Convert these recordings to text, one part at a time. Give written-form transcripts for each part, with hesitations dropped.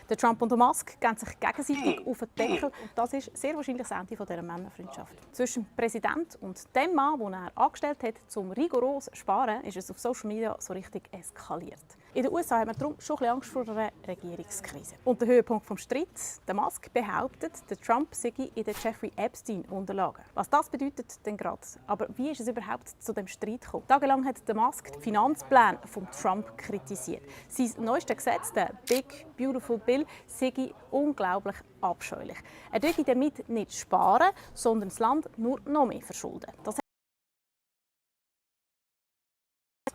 Der Trump und der Musk geben sich gegenseitig auf den Deckel. Und das ist sehr wahrscheinlich das Ende dieser Männerfreundschaft. Zwischen dem Präsident und dem Mann, den er angestellt hat, zum rigoros Sparen, ist es auf Social Media so richtig eskaliert. In den USA haben wir darum schon ein bisschen Angst vor einer Regierungskrise. Und der Höhepunkt des Streits: der Musk behauptet, der Trump sei in den Jeffrey Epstein-Unterlagen. Was das bedeutet, dann gerade. Aber wie ist es überhaupt zu dem Streit gekommen? Tagelang hat der Musk die Finanzpläne von Trump kritisiert. Sein neuestes Gesetz, der Big Beautiful Bill, sei unglaublich abscheulich. Er dürfe damit nicht sparen, sondern das Land nur noch mehr verschulden. Das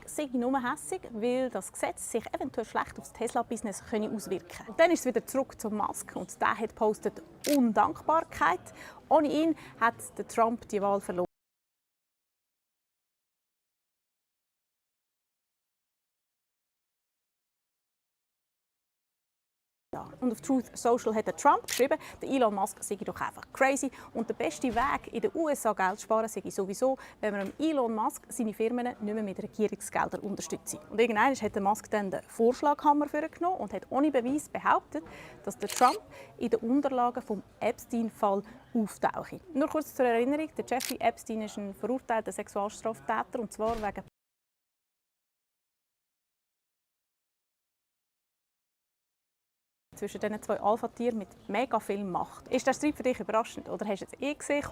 sei nur hässig, weil das Gesetz sich eventuell schlecht auf das Tesla-Business auswirken könnte. Und dann ist es wieder zurück zum Musk und der hat gepostet Undankbarkeit. Ohne ihn hat der Trump die Wahl verloren. Und auf Truth Social hat der Trump geschrieben, der Elon Musk sei doch einfach crazy und der beste Weg, in den USA Geld zu sparen, sei sowieso, wenn man Elon Musk seine Firmen nicht mehr mit Regierungsgeldern unterstützt. Und irgendwann hat der Musk dann den Vorschlaghammer vorgenommen und hat ohne Beweis behauptet, dass der Trump in den Unterlagen vom Epstein-Fall auftauche. Nur kurz zur Erinnerung: der Jeffrey Epstein ist ein verurteilter Sexualstraftäter, und zwar wegen zwischen diesen zwei Alpha-Tieren mit mega viel Macht. Ist der Streit für dich überraschend oder hast du es gesehen?